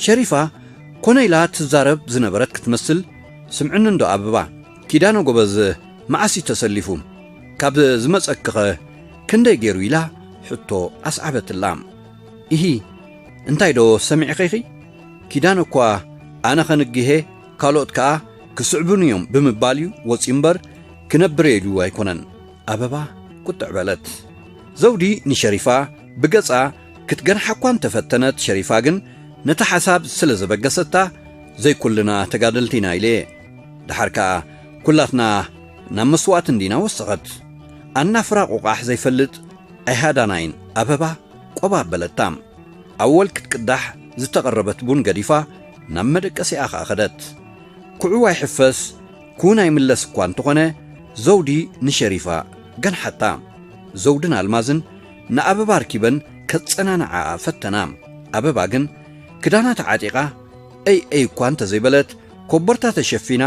ሸሪፋ ኮነ ኢላ ትዛረብ ዝነበረት ክትመስል፣ "ስምዕኒ እንዶ ኣበባ፣ ኪዳነ ጎበዝ መዓስ እዩ ተሰሊፉ? ካብ ዝመጸክኸ ክንደይ ገይሩ?" ኢላ ሕቶ ኣስዓበትላ። "ኢሂ፣ እንታይ ዶ ሰሚዕኺ ኢኺ? ኪዳነ እኳ ኣነ ኸንግሄ፣ ካልኦት ከኣ ክስዕቡኒ እዮም ብምባል እዩ ወጺኡ እምበር፣ ክነብር እየ ኢሉ ኣይኮነን።" ኣበባ ቁጥዕ በለት። ዘውዲ ንሸሪፋ ብገጻ ክትገንሓ እኳ እንተፈተነት፣ ሸሪፋ ግን ነቲ ሓሳብ ስለ ዘበገሰታ፣ "ዘይኩልና ተጋደልቲ ኢና" ኢለ እየ። ደሓር ከኣ ኩላትና ናብ መስዋእቲ እንዲና ወሰኸት። ኣናፍራ ቆቋሕ ዘይፈልጥ ኣይሃዳናይን። ኣበባ ቆብ ኣበለታ። ኣወል ክትቅዳሕ ዝተቐረበት ቡን ገዲፋ ናብ መደቀሲኣ ኸኣ ኸደት። ኩዕዋ ይሕፈስ፣ ኩን ኣይምለስ እኳ እንተኾነ፣ ዘውዲ ንሸሪፋ ገንሓታ። ዘውድን ኣልማዝን ንኣበባ ኣርኪበን ከጸናንዓኣ ፈተና። ኣበባ ግን ክዳና ተዓጢቓ፣ እይ እይ እኳ እንተዘይበለት፣ ኮቦርታ ተሸፊና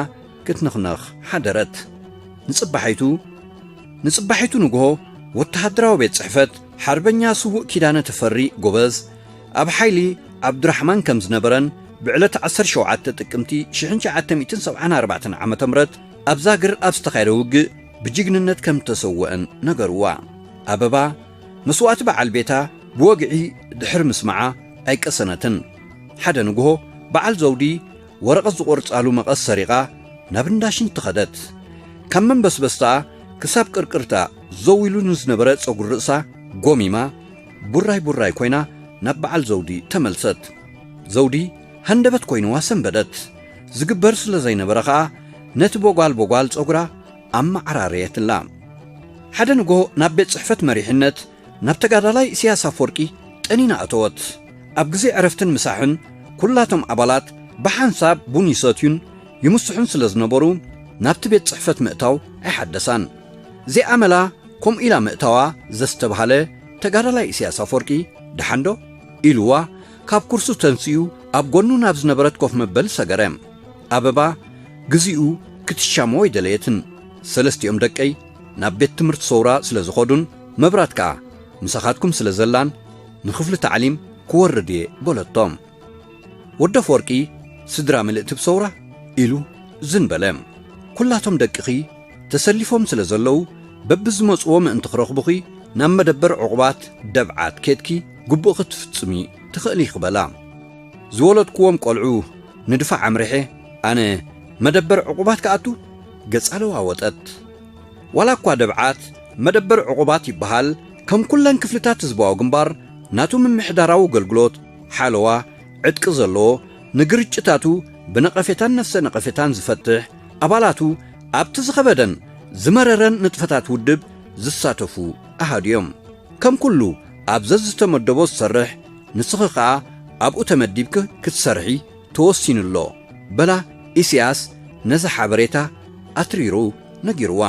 ክትንኽነኽ ሓደረት። ንጽባሒቱ፣ ንጽባሒቱ ንግሆ፣ ወተሃደራዊ ቤት ጽሕፈት ሓርበኛ ስዉእ ኪዳነ ተፈሪ ጎበዝ ኣብ ሓይሊ ዓብዱራሕማን ከም ዝነበረን፣ ብዕለት ዓሰርተ ሸውዓተ ጥቅምቲ ሽሕን ትሽዓተ ሚእትን ሰብዓን ኣርባዕተን ዓመተ ምህረት ኣብ ዛግር ኣብ ዝተኻየደ ውግእ ብጅግንነት ከም እተሰወአን ነገርዋ። ኣበባ፣ መስዋእቲ በዓል ቤታ ብወግዒ ድሕሪ ምስማዓ ኣይቀሰነትን። ሓደ ንግሆ፣ በዓል ዘውዲ ወረቐት ዝቖርጻሉ መቐስ ሰሪቓ ናብ እንዳ ሽንቲ ኸደት። ካብ መንበስበስታ ክሳብ ቅርቅርታ ዘው ኢሉ ንዝነበረ ጸጉሪ ርእሳ ጎሚማ፣ ቡራይ ቡራይ ኮይና ናብ በዓል ዘውዲ ተመልሰት። ዘውዲ ሃንደበት ኮይንዋ ሰንበደት። ዝግበር ስለ ዘይነበረ ኸኣ፣ ነቲ ቦጓል ቦጓል ጸጉራ ኣመዓራረየትላ። ሓደ ንግሆ ናብ ቤት ጽሕፈት መሪሕነት፣ ናብ ተጋዳላይ ኢሳያስ ኣፈወርቂ ጠኒና ኣተወት። ኣብ ግዜ ዕረፍትን ምሳሕን፣ ኩላቶም ኣባላት ብሓንሳብ ቡን ይሰትዩን ይምስሑን ስለ ዝነበሩ፣ ናብቲ ቤት ጽሕፈት ምእታው ኣይሓደሳን። እዚኣ መላ ከምኡ ኢላ ምእታዋ ዘስተብሃለ ተጋዳላይ ኢሳያስ ኣፈወርቂ፣ "ደሓንዶ?" ኢልዋ፣ ካብ ኩርሱ ተንሲኡ ኣብ ጎኑ ናብ ዝነበረት ኮፍ መበሊ ሰገረ። ኣበባ ግዜኡ ክትሻሞ ኣይደለየትን። ሰለስቲኦም ደቀይ ናብ ቤት ትምህርቲ ሰውራ ስለ ዝኸዱን መብራት ከኣ ምሳኻትኩም ስለ ዘላን፣ ንክፍሊ ታዕሊም ክወርድ እየ በለቶም። ወዲ ኣፈወርቂ ስድራ ምልእቲ ብሰውራ ኢሉ ዝን በለ። "ኩላቶም ደቅኺ ተሰሊፎም ስለ ዘለዉ፣ በብዝመጽዎ ምእንቲ ክረኽቡኺ ናብ መደበር ዕቑባት ደብዓት ኬድኪ ግቡእኺ ክትፍጽሚ ትኽእሊ ኢኺ" በላ። ዝወለድክዎም ቆልዑ ንድፋዕ ኣምሪሐ ኣነ መደበር ዕቑባት ክኣቱ? ገጻ ለዋወጠት። ዋላ እኳ ደብዓት መደበር ዕቑባት ይበሃል፣ ከም ኩለን ክፍልታት ህዝባዊ ግንባር ናቱ ምምሕዳራዊ ኣገልግሎት፣ ሓለዋ፣ ዕጥቂ ዘለዎ፣ ንግርጭታቱ ብነቐፌታን ነፍሰ ነቐፌታን ዝፈትሕ፣ ኣባላቱ ኣብቲ ዝኸበደን ዝመረረን ንጥፈታት ውድብ ዝሳተፉ ኣሃዱ እዮም። ከም ኩሉ ኣብ ዘዝተመደቦ ዝሰርሕ፣ ንስኺ ኸኣ ኣብኡ ተመዲብኪ ክትሰርሒ ተወሲኑ ኣሎ በላ። ኢሳያስ ነዚ ሓበሬታ ኣትሪሩ ነጊርዋ፣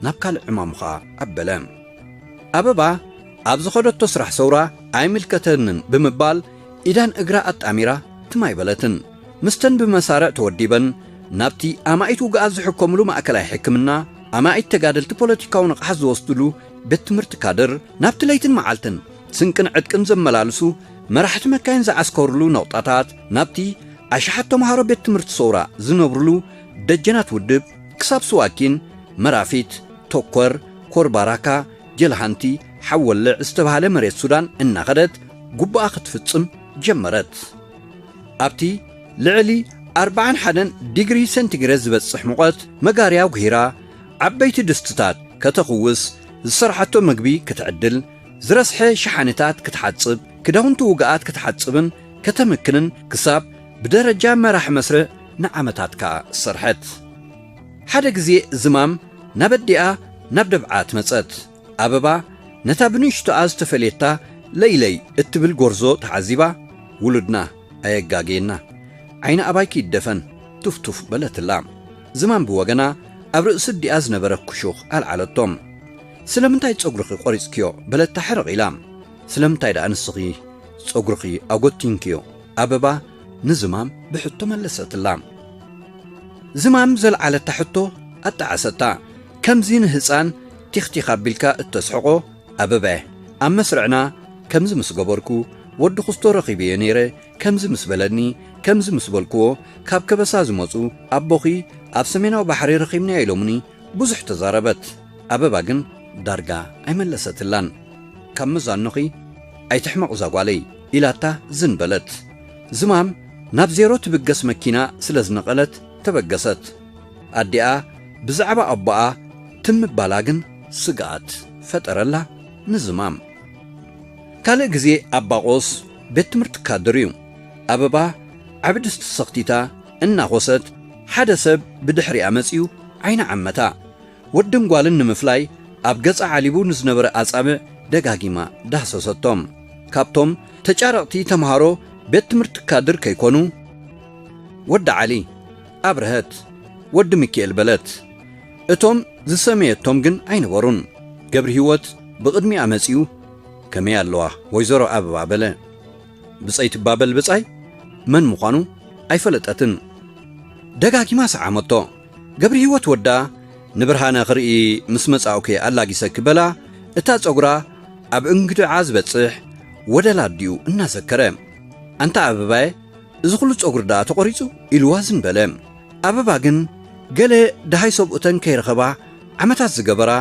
ናብ ካልእ ዕማሙ ኸኣ ኣበለ። ኣበባ ኣብ ዝኸደቶ ስራሕ ሰውራ ኣይምልከተንን ብምባል ኢዳን እግራ ኣጣሚራ ትም ኣይበለትን። ምስተን ብመሳርዕ ተወዲበን ናብቲ ኣማኢት ውግኣት ዝሕከምሉ ማእከላይ ሕክምና፣ ኣማኢት ተጋደልቲ ፖለቲካዊ ንቕሓት ዝወስድሉ ቤት ትምህርቲ ካድር፣ ናብቲ ለይትን መዓልትን ስንቅን ዕጥቅን ዘመላልሱ መራሕቲ መካይን ዝዓስከሩሉ ነቑጣታት፣ ናብቲ ኣሽሓት ተምሃሮ ቤት ትምህርቲ ሰውራ ዝነብሩሉ ደጀናት ውድብ፣ ክሳብ ስዋኪን፣ መራፊት፣ ቶኮር፣ ኮርባራካ፣ ጀልሃንቲ፣ ሓወልዕ ዝተባህለ መሬት ሱዳን እናኸደት ጉቡኣ ክትፍጽም ጀመረት። ኣብቲ ልዕሊ ኣርብዓን ሓደን ዲግሪ ሴንቲግሬድ ዝበጽሕ ሙቐት መጋርያ ኣጉሂራ፣ ዓበይቲ ድስትታት ከተኽውስ፣ ዝሰርሓቶ ምግቢ ክትዕድል፣ ዝረስሐ ሸሓኒታት ክትሓጽብ፣ ክዳውንቲ ውግኣት ክትሓጽብን ከተምክንን ክሳብ ብደረጃ መራሕ መስርዕ ንዓመታት ከኣ ሰርሐት። ሓደ ግዜ ዝማም ናብ ኣዲኣ ናብ ደብዓት መጸት። ኣበባ ነታ ብንእሽቶኣ ዝተፈልየታ ለይለይ እትብል ጎርዞ ተዓዚባ፣ "ውሉድና ኣየጋግየና፣ ዓይኒ ኣባይኪ ይደፈን" ቱፍቱፍ በለትላ። ዝማም ብወገና ኣብ ርእሲ ኣዲኣ ዝነበረ ክሹኽ ኣልዓለቶ። "ስለምንታይ ጸጉርኺ ቆሪጽክዮ?" በለታ ሕርቕ ኢላ። "ስለምንታይ ደኣ ንስኺ ጸጉርኺ ኣጎቲንክዮ?" ኣበባ ንዝማም ብሕቶ መለሰትላ። ዝማም ዘልዓለታ ሕቶ ኣጣዓሰታ። ከምዚ ንህፃን ቲኽቲኽ ኣቢልካ እተስሕቖ ኣበባየ። ኣብ መስርዕና ከምዚ ምስ ገበርኩ፣ ወዲ ኩስቶ ረኺበዮ ነይረ፣ ከምዚ ምስ በለኒ፣ ከምዚ ምስ በልክዎ፣ ካብ ከበሳ ዝመፁ ኣቦኺ ኣብ ሰሜናዊ ባሕሪ ረኺብናዮ ኢሎምኒ ብዙሕ ተዛረበት። ኣበባ ግን ዳርጋ ኣይመለሰትላን። ካብ መዛኖኺ ኣይትሕመቕ እዛ ጓለይ ኢላታ ዝን በለት። ዝማም ናብ ዜሮ ትብገስ መኪና ስለ ዝነቐለት ተበገሰት። ኣዲኣ ብዛዕባ ኣቦኣ ትም ምባላ ግን ስግኣት ፈጠረላ ንዝማም። ካልእ ግዜ ኣባቆስ ቤት ትምህርቲ ካድር እዩ። ኣበባ ዓቢ ድስቲ ሰኽቲታ እናኾሰት ሓደ ሰብ ብድሕሪኣ መጺኡ ዓይና ዓመታ። ወድን ጓልን ንምፍላይ ኣብ ገጻ ዓሊቡ ንዝነበረ ኣጻብዕ ደጋጊማ ዳህሰሰቶም። ካብቶም ተጫረቕቲ ተምሃሮ ቤት ትምህርቲ ካድር ከይኮኑ፣ ወዲ ዓሊ፣ ኣብርሀት፣ ወዲ ሚኪኤል በለት። እቶም ዝሰመየቶም ግን ኣይነበሩን። ገብሪ ህይወት ብቕድሚኣ መጺኡ፣ "ከመይ ኣለዋ ወይዘሮ ኣበባ?" በለ። ብጸይቲ ባበል ብጻይ መን ምዃኑ ኣይፈለጠትን። ደጋጊማ ሰዓመቶ። ገብሪ ህይወት ወዳ ንብርሃነ ክርኢ ምስ መጻእኩ ኣላጊሰኪ በላ፣ እታ ጸጉራ ኣብ እንግድዓ ዝበጽሕ ወደላ ኣዲኡ እናዘከረ። "ኣንታ ኣበባየ፣ እዚ ኹሉ ጸጉሪ ደኣ ተቖሪጹ?" ኢልዋ ዝን በለ። ኣበባ ግን ገለ ደሃይ ሰብኡተን ከይረኸባ ዓመታት ዝገበራ፣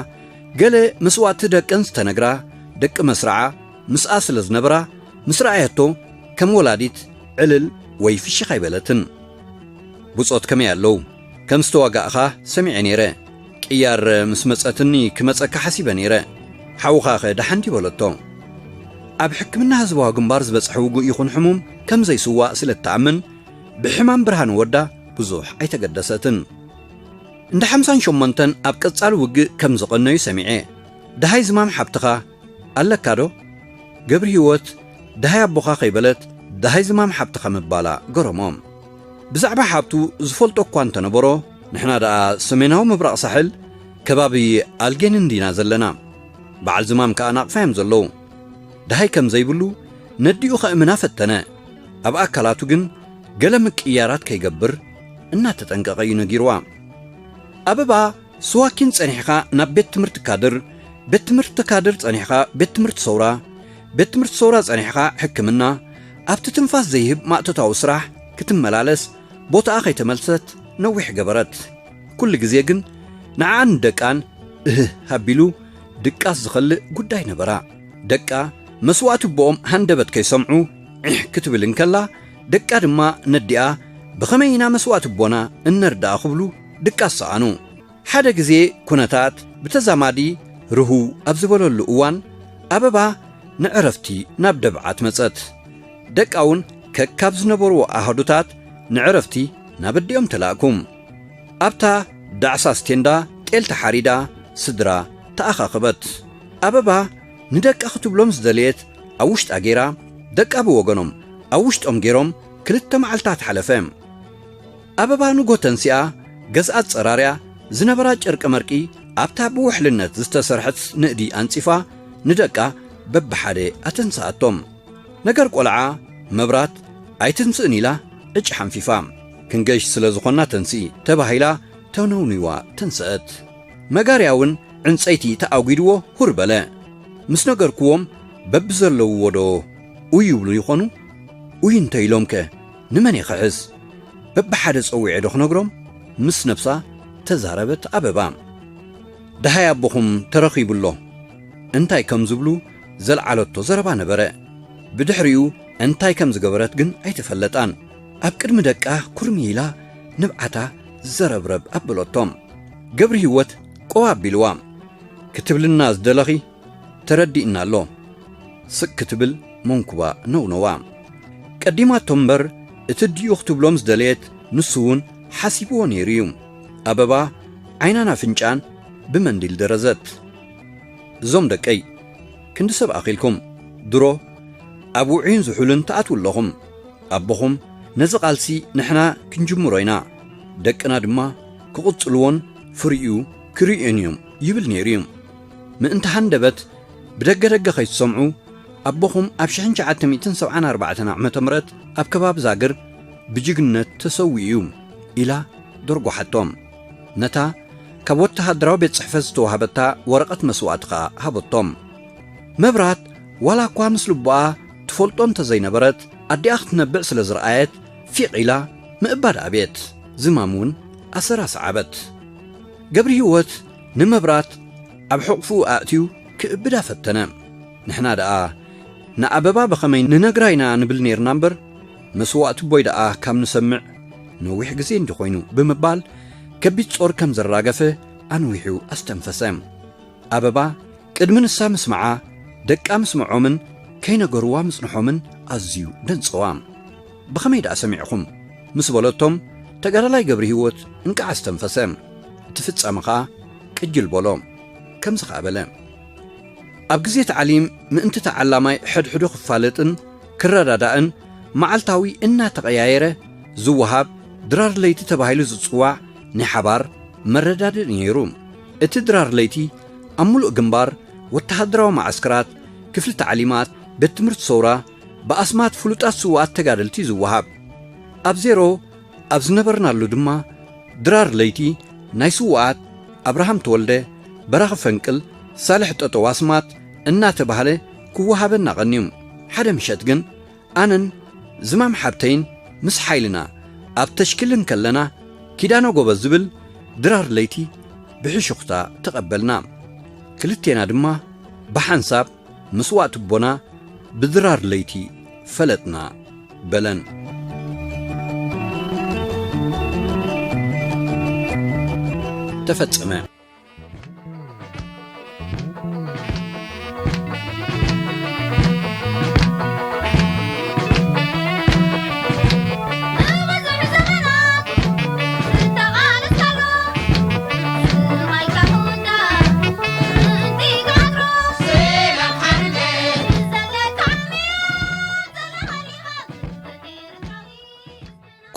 ገለ መስዋእቲ ደቀን ዝተነግራ ደቂ መስርዓ ምስኣ ስለ ዝነበራ፣ ምስ ረኣየቶ ከም ወላዲት ዕልል ወይ ፍሽኽ ኣይበለትን። "ብጾት ከመይ ኣለዉ? ከም ዝተዋጋእኻ ሰሚዐ ነይረ። ቅያር ምስ መጸትኒ ክመጸካ ሓሲበ ነይረ። ሓውኻኸ ደሓን ድዩ?" በለቶ። ኣብ ሕክምና ህዝባዊ ግንባር ዝበጽሐ ውጉእ ይኹን ሕሙም ከም ዘይስዋእ ስለ እትኣምን፣ ብሕማም ብርሃን ወዳ ብዙሕ ኣይተገደሰትን። እንዳ ሓምሳን ሸሞንተን ኣብ ቀጻሊ ውግእ ከም ዝቐነዩ ሰሚዐ። "ደሃይ ዝማም ሓብትኻ ኣለካ ዶ?" ገብሪ ህይወት ደሃይ ኣቦኻ ከይበለት ደሃይ ዝማም ሓብትኻ ምባላ ገረሞም። ብዛዕባ ሓብቱ ዝፈልጦ እኳ እንተነበሮ፣ "ንሕና ደኣ ሰሜናዊ ምብራቕ ሳሕል ከባቢ ኣልጌን እንዲና ዘለና። በዓል ዝማም ከኣ ናቕፋ እዮም ዘለዉ። ደሃይ ከም ዘይብሉ ነዲኡ ከእምና ፈተነ። ኣብ ኣካላቱ ግን ገለ ምቅይያራት ከይገብር እናተጠንቀቐ እዩ ነጊርዋ።" ኣበባ ስዋኪን ጸኒሕኻ ናብ ቤት ትምህርቲ ካድር፣ ቤት ትምህርቲ ካድር ጸኒሕኻ ቤት ትምህርቲ ሰውራ፣ ቤት ትምህርቲ ሰውራ ጸኒሕኻ ሕክምና፣ ኣብቲ ትንፋስ ዘይህብ ማእቶታዊ ስራሕ ክትመላለስ ቦታኣ ከይተመልሰት ነዊሕ ገበረት። ኩሉ ግዜ ግን ንዓኣን ንደቃን እህህ ኣቢሉ ድቃስ ዝኸልእ ጉዳይ ነበራ። ደቃ መስዋእቲ ኣቦኦም ሃንደበት ከይሰምዑ ዒሕ ክትብል እንከላ፣ ደቃ ድማ ነዲኣ ብኸመይ ኢና መስዋእቲ ኣቦና እነርድኣ ክብሉ ድቃስ ሰኣኑ። ሓደ ግዜ ኩነታት ብተዛማዲ ርህው ኣብ ዝበለሉ እዋን፣ ኣበባ ንዕረፍቲ ናብ ደብዓት መጸት። ደቃ እውን ከካብ ዝነበርዎ ኣሃዱታት ንዕረፍቲ ናብ ኣዲኦም ተላእኩ። ኣብታ ዳዕሳ ስቴንዳ ጤል ተሓሪዳ ስድራ ተኣኻኸበት። ኣበባ ንደቃ ክትብሎም ዝደለየት ኣብ ውሽጣ ገይራ፣ ደቃ ብወገኖም ኣብ ውሽጦም ገይሮም ክልተ መዓልታት ሓለፈ። ኣበባ ንጎ ተንሲኣ ገዝኣ ጸራርያ ዝነበራ ጨርቂ መርቂ ኣብታ ብውሕልነት ዝተሰርሐት ንእዲ ኣንጺፋ ንደቃ በብሓደ ኣተንስኣቶም። ነገር ቆልዓ መብራት ኣይትንስእን ኢላ ዕጭ ሓንፊፋ። ክንገሽ ስለ ዝኾና ተንስኢ ተባሂላ ተነውኒዋ ተንስአት። መጋርያ እውን ዕንጸይቲ ተኣጒድዎ ሁር በለ። ምስ ነገርክዎም በብዘለውዎ ዶ ኡይ ይብሉ ይኾኑ? ኡይ እንተ ኢሎምከ ንመን የኽሕስ? በብሓደ ጸዊዐ ዶ ክነግሮም? ምስ ነብሳ ተዛረበት ኣበባ። ደሃይ ኣቦኹም ተረኺቡ ኣሎ። እንታይ ከም ዝብሉ ዘልዓለቶ ዘረባ ነበረ። ብድሕሪኡ እንታይ ከም ዝገበረት ግን ኣይተፈለጣን። ኣብ ቅድሚ ደቃ ኩርሚ ኢላ ንብዓታ ዘረብረብ ኣበለቶም። ገብሪ ህይወት ቆዋ ኣቢልዋ። ክትብልና ዝደለኺ ተረዲእና ኣሎ። ስቅ ክትብል መንኩባ ነውነዋ። ቀዲማቶ እምበር እቲ ድዩ ክትብሎም ዝደለየት ንሱ እውን ሓሲብዎ ነይሩ እዩ። ኣበባ ዓይናን ኣፍንጫን ብመንዲል ደረዘት። እዞም ደቀይ ክንዲ ሰብ ኣኺልኩም ድሮ ኣብ ውዑይን ዝሑልን ትኣትዉ ኣለኹም። ኣቦኹም ነዚ ቃልሲ ንሕና ክንጅምሮ ኢና፣ ደቅና ድማ ክቕጽልዎን ፍሪኡ ክርእዮን እዮም ይብል ነይሩ እዩ። ምእንቲ ሃንደበት ብደገ ደገ ከይትሰምዑ፣ ኣቦኹም ኣብ ሽሕን ትሽዓተ ሚእትን ሰብዓን ኣርባዕተን ዓመተ ምህረት ኣብ ከባቢ ዛግር ብጅግነት ተሰዊኡ እዩ ኢላ ደርጓሓቶም። ነታ ካብ ወተሃደራዊ ቤት ጽሕፈት ዝተዋህበታ ወረቐት መስዋእቲ ከኣ ሃበቶም። መብራት ዋላ እኳ ምስ ልቦኣ ትፈልጦ እንተ ዘይነበረት፣ ኣዲኣ ክትነብዕ ስለ ዝረኣየት ፊቕ ኢላ ምእባድ ኣብየት። ዝማም እውን ኣሰራ ሰዓበት። ገብሪ ህይወት ንመብራት ኣብ ሕቑፉ ኣእትዩ ክእብዳ ፈተነ። ንሕና ደኣ ንኣበባ ብኸመይ ንነግራ ኢና ንብል ኔርና እምበር፣ መስዋእቲ ኣቦይ ደኣ ካብ ንሰምዕ ነዊሕ ግዜ እንዲ ኮይኑ ብምባል ከቢድ ጾር ከም ዘራገፈ ኣንዊሑ ኣስተንፈሰ። ኣበባ ቅድሚ ንሳ ምስማዓ ደቃ ምስምዖምን ከይነገርዋ ምጽንሖምን ኣዝዩ ደንጸዋ። ብኸመይ ደኣ ሰሚዕኹም? ምስ በለቶም ተጋዳላይ ገብሪ ህይወት እንቃዕ ኣስተንፈሰ። እቲ ፍጻመ ኸኣ ቅጅል በሎ። ከምዚ ኸኣ በለ። ኣብ ግዜ ታዕሊም ምእንቲ ተዓላማይ ሕድሕዱ ክፋለጥን ክረዳዳእን መዓልታዊ እናተቐያየረ ዝወሃብ ድራር ለይቲ ተባሂሉ ዝጽዋዕ ናይ ሓባር መረዳድእ ነይሩ። እቲ ድራር ለይቲ ኣብ ምሉእ ግንባር፣ ወተሃደራዊ መዓስከራት፣ ክፍሊ ታዕሊማት፣ ቤት ትምህርቲ ሰውራ ብኣስማት ፍሉጣት ስዉኣት ተጋደልቲ ዝወሃብ። ኣብ ዜሮ ኣብ ዝነበርናሉ ድማ ድራር ለይቲ ናይ ስዉኣት ኣብርሃም ተወልደ፣ በራኺ ፈንቅል፣ ሳልሕ ጠጠው ኣስማት እናተባህለ ክወሃበና ቀንዩ። ሓደ ምሸት ግን ኣነን ዝማም ሓብተይን ምስ ሓይልና ኣብ ተሽክል እንከለና፣ ኪዳነ ጎበዝ ዝብል ድራር ለይቲ ብሕሹኽታ ተቐበልና። ክልቴና ድማ ብሓንሳብ መስዋእቲ ኣቦና ብድራር ለይቲ ፈለጥና በለን። ተፈጸመ።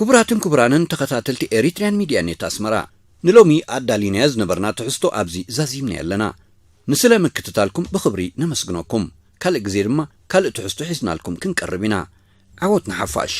ክቡራትን ክቡራንን ተኸታተልቲ ኤሪትሪያን ሚድያ ኔት ኣስመራ፣ ንሎሚ ኣዳሊናዮ ዝነበርና ትሕዝቶ ኣብዚ ዛዚምና ኣለና። ንስለ ምክትታልኩም ብኽብሪ ነመስግነኩም። ካልእ ግዜ ድማ ካልእ ትሕዝቶ ሒዝናልኩም ክንቀርብ ኢና። ዓወት ንሓፋሽ።